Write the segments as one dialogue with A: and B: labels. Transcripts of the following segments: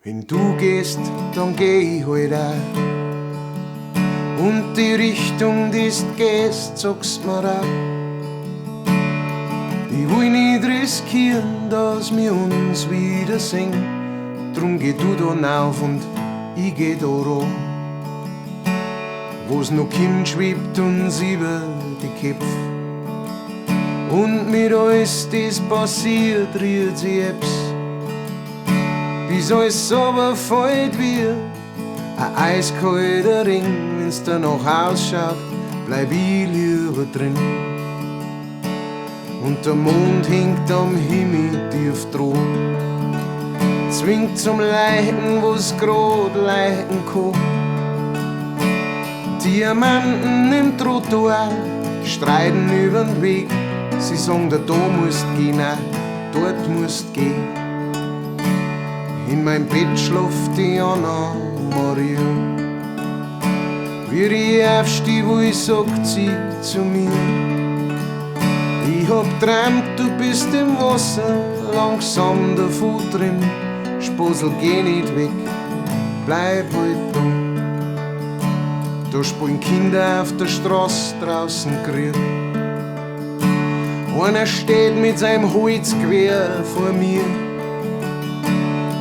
A: Wenn du gehst, dann geh ich halt auch. Und die Richtung, die du gehst, sagst mir auch. Ich will nicht riskieren, dass wir uns wiedersehen. Drum geh du da nauf und ich geh da ran. Wo's noch kommt, schwebt uns über die Köpfe. Und mit alles, das passiert, rührt sich etwas. Bis alles aber fällt wie ein eiskalter Ring. Wenn's danach ausschaut, bleib ich lieber drin. Und der Mond hängt am Himmel tief dran, zwingt zum Leichen, wo's grad leichen kann. Diamanten im Trottoir streiten übern Weg. Sie sagen, da musst gehen, nein, dort musst gehen. In mein Bett schläft die Anna Maria. Wie ich aufsteh, wo ich sagt sie zu mir: Ich hab träumt, du bist im Wasser, langsam davon drin. Sposel, geh nicht weg, bleib halt da. Da spielen Kinder auf der Straße draußen Krieg. Einer steht mit seinem Holzgewehr vor mir.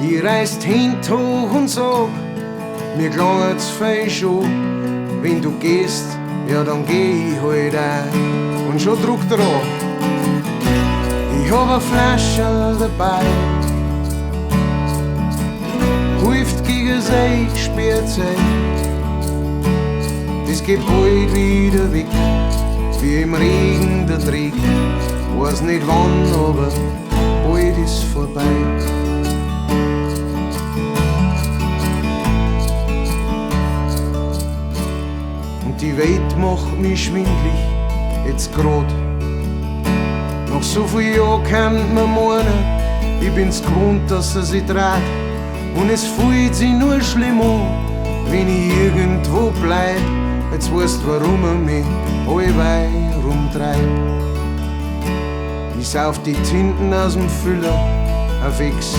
A: Ich reiß die Hände hoch und sag, mir klangert's fein schon. Wenn du gehst, ja dann geh ich halt auch. Und schon druckt er an. Ich hab a Flascherl dabei, hilft gegen sein Spielzeug. Das geht bald wieder weg, wie im Regen der Dreck. Weiß nicht wann, aber bald ist vorbei. Und die Welt macht mich schwindlig, jetzt grad. Nach so viel Jahren kann man meinen, ich bin's gewohnt, dass er sich dreht. Und es fühlt sich nur schlimm an, wenn ich irgendwo bleib. Jetzt weißt warum er mich allweil rumtreibt. Ich sauf die Tinten aus dem Füller auf X.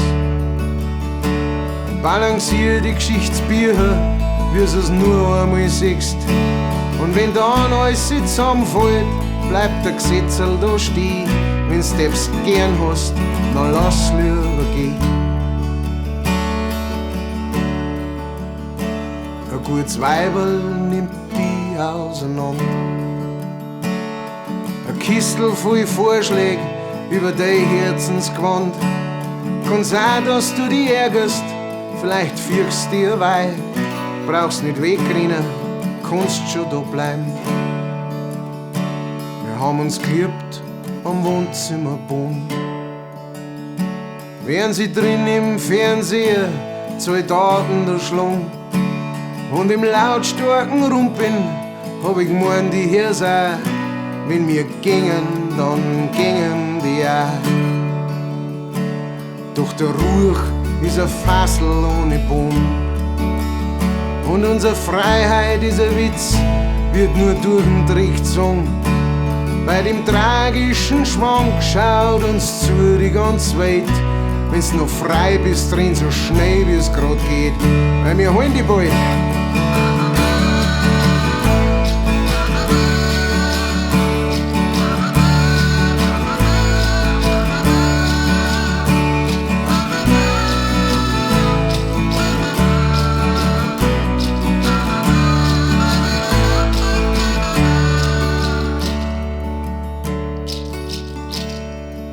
A: Balancier die Geschichtsbücher, wie es nur einmal siehst. Und wenn dann alles zusammenfällt, bleibt der Gesetzel da stehen. Wenn's selbst gern hast, dann lass lieber gehen. Ein gutes Weiberl nimmt die auseinander. Ein Kistel voll Vorschläge über dein Herzensgewand. Kann sein, dass du dich ärgerst, vielleicht fürchst dir wei. Brauchst nicht wegrennen, kannst schon da bleiben. Wir haben uns geliebt am Wohnzimmerboden. Während sie drin im Fernseher Soldaten da schlung und im lautstarken Rumpen hab ich gemeint, die Hirse, wenn wir gingen, dann gingen die auch. Doch der Ruch ist ein Fassel ohne Boden und unsere Freiheit ist ein Witz, wird nur durch den Dreck gezogen. Bei dem tragischen Schwank schaut uns zu die ganze Welt. Wenn's noch frei bist, renn so schnell wie's grad geht, weil wir holen die bald.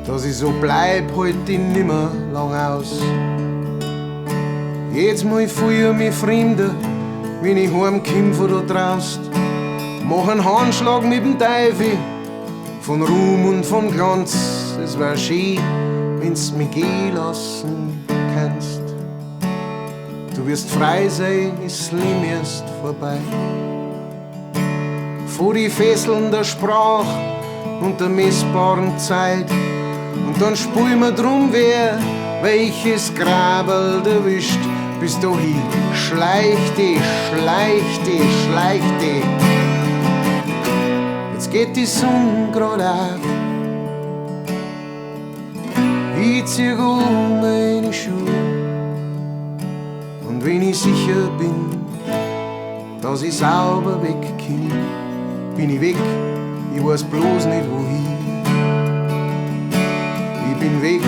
A: Dass ich so bleib, halt ich nimmer lang aus. Jedes Mal fühl ich mich fremder, wenn ich heimkomm von da draußen. Mach einen Handschlag mit dem Teufel, von Ruhm und von Glanz. Es wär schön, wenn's mich gehen lassen kannst. Du wirst frei sein, ist Leben erst vorbei. Vor die Fesseln der Sprach und der messbaren Zeit. Und dann spul mir drum, wer welches Grabel erwischt. Bis dahin schleich dich, schleich dich, schleich dich. Jetzt geht die Sonne grad auf. Ich zieh um meine Schuhe. Und wenn ich sicher bin, dass ich sauber wegkomm, bin ich weg, ich weiß bloß nicht wohin. Ich bin weg,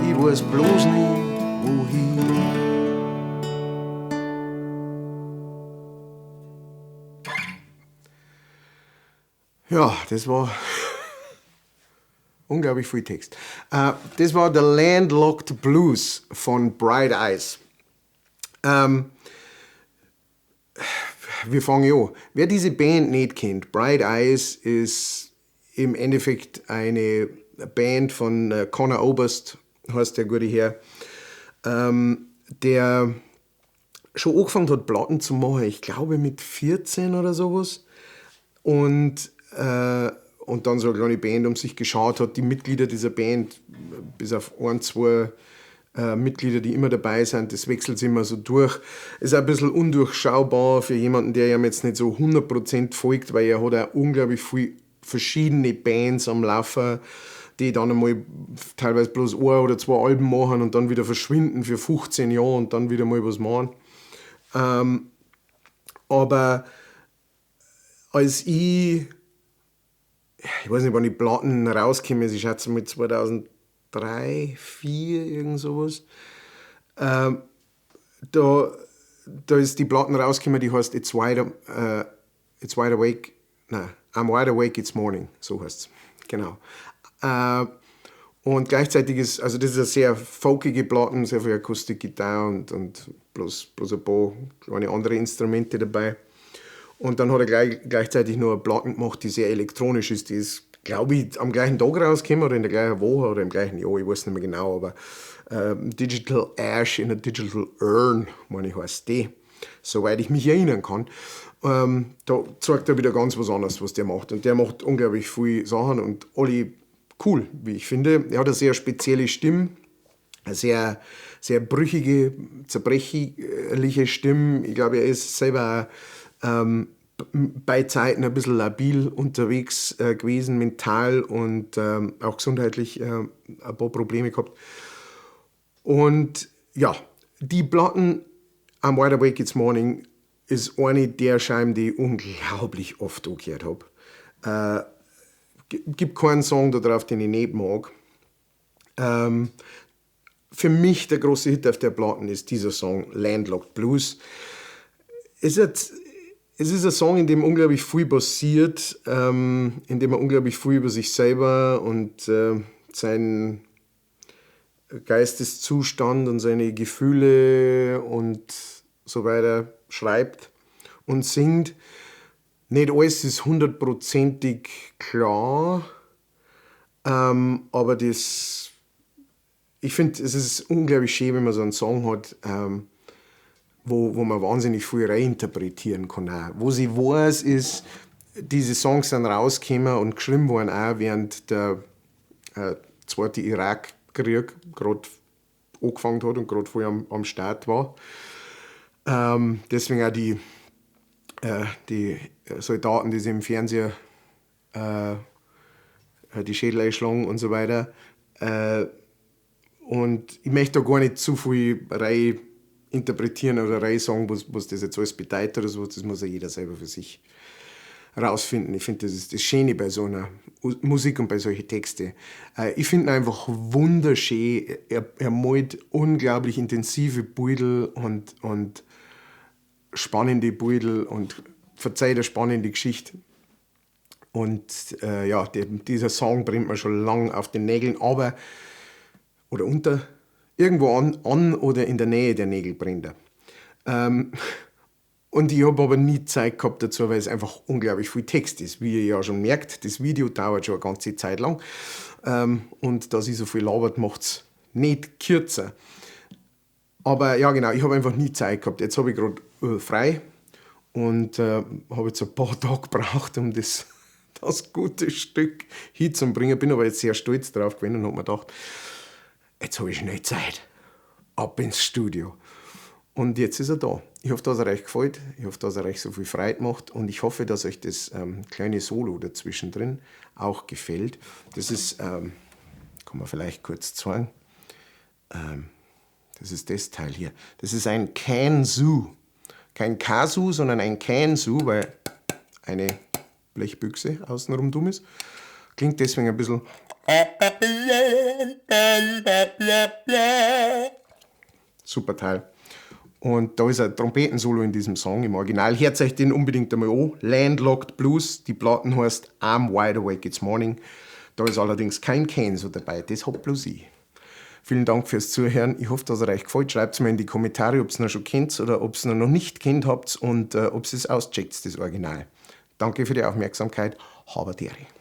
A: ich weiß bloß nicht wohin. Ja, das war unglaublich viel Text. Das war The Landlocked Blues von Bright Eyes. Wir fangen an. Wer diese Band nicht kennt, Bright Eyes ist im Endeffekt eine Band von Conor Oberst, heißt der gute Herr, der schon angefangen hat, Platten zu machen, ich glaube mit 14 oder sowas. Und dann so eine kleine Band um sich geschaut hat, die Mitglieder dieser Band, bis auf ein, zwei Mitglieder, die immer dabei sind, das wechselt sich immer so durch. Ist auch ein bisschen undurchschaubar für jemanden, der ihm jetzt nicht so 100% folgt, weil er hat auch unglaublich viel verschiedene Bands am Laufen, die dann einmal teilweise bloß ein oder zwei Alben machen und dann wieder verschwinden für 15 Jahre und dann wieder mal was machen. Aber als ich weiß nicht, wann die Platten rausgekommen ist, ich schätze mit 2003, 2004, irgend sowas. Da ist die Platten rausgekommen, die heißt It's Wide Awake, nein, I'm Wide Awake, It's Morning, so heißt's, genau. Und gleichzeitig ist, also das ist eine sehr folkige Platten, sehr viel Akustikgitarre und bloß ein paar kleine andere Instrumente dabei. Und dann hat er gleichzeitig noch eine Platte gemacht, die sehr elektronisch ist. Die ist, glaube ich, am gleichen Tag rausgekommen oder in der gleichen Woche oder im gleichen Jahr, ich weiß nicht mehr genau, aber Digital Ash in a Digital Urn, meine ich, heißt die, soweit ich mich erinnern kann. Da zeigt er wieder ganz was anderes, was der macht. Und der macht unglaublich viele Sachen und alle cool, wie ich finde. Er hat eine sehr spezielle Stimme, eine sehr, sehr brüchige, zerbrechliche Stimme. Ich glaube, er ist selber bei Zeiten ein bisschen labil unterwegs gewesen, mental und auch gesundheitlich ein paar Probleme gehabt. Und ja, die Platten I'm Wide Awake It's Morning ist eine der Scheiben, die ich unglaublich oft angehört habe. Gibt keinen Song da drauf, den ich nicht mag. Für mich der große Hit auf der Platten ist dieser Song Landlocked Blues. Es ist ein Song, in dem unglaublich viel passiert, in dem er unglaublich viel über sich selber und seinen Geisteszustand und seine Gefühle und so weiter schreibt und singt. Nicht alles ist hundertprozentig klar, aber das, ich finde, es ist unglaublich schön, wenn man so einen Song hat, wo man wahnsinnig viel reinterpretieren kann auch. Wo sie weiß, ist, diese Songs sind rausgekommen und geschrieben worden auch während der zweite Irakkrieg gerade angefangen hat und gerade voll am Start war. Deswegen auch die Soldaten, die sich im Fernseher die Schädel einschlagen und so weiter. Und ich möchte da gar nicht zu viel rein interpretieren oder rein sagen, was das jetzt alles bedeutet oder so, das muss ja jeder selber für sich rausfinden. Ich finde, das ist das Schöne bei so einer Musik und bei solchen Texten. Ich finde ihn einfach wunderschön. Er malt unglaublich intensive Bilder und spannende Bilder und verzeiht eine spannende Geschichte. Und ja, dieser Song brennt mir schon lang auf den Nägeln, aber oder unter, irgendwo an oder in der Nähe der Nägel brennt er. Und ich habe aber nie Zeit gehabt dazu, weil es einfach unglaublich viel Text ist. Wie ihr ja schon merkt, das Video dauert schon eine ganze Zeit lang. Und dass ich so viel labert, macht es nicht kürzer. Aber ja, genau, ich habe einfach nie Zeit gehabt. Jetzt habe ich gerade frei und habe jetzt ein paar Tage gebraucht, um das gute Stück hinzubringen. Bin aber jetzt sehr stolz drauf gewesen und habe mir gedacht, jetzt habe ich schnell Zeit. Ab ins Studio. Und jetzt ist er da. Ich hoffe, dass er euch gefällt. Ich hoffe, dass er euch so viel Freude macht. Und ich hoffe, dass euch das kleine Solo dazwischen drin auch gefällt. Das ist, kann man vielleicht kurz zeigen. Das ist das Teil hier. Das ist ein Kazoo. Kein Kazoo, sondern ein Kazoo, weil eine Blechbüchse außenrum dumm ist. Klingt deswegen ein bisschen. Super Teil. Und da ist ein Trompetensolo in diesem Song im Original. Hört euch den unbedingt einmal an. Landlocked Blues. Die Platten heißt I'm Wide Awake It's Morning. Da ist allerdings kein Kazoo dabei. Das hab bloß ich. Vielen Dank fürs Zuhören. Ich hoffe, dass er euch gefällt. Schreibt mir in die Kommentare, ob ihr ihn schon kennt oder ob ihr ihn noch nicht kennt habt und ob ihr es auscheckt, das Original. Danke für die Aufmerksamkeit. Habe d'Ehre.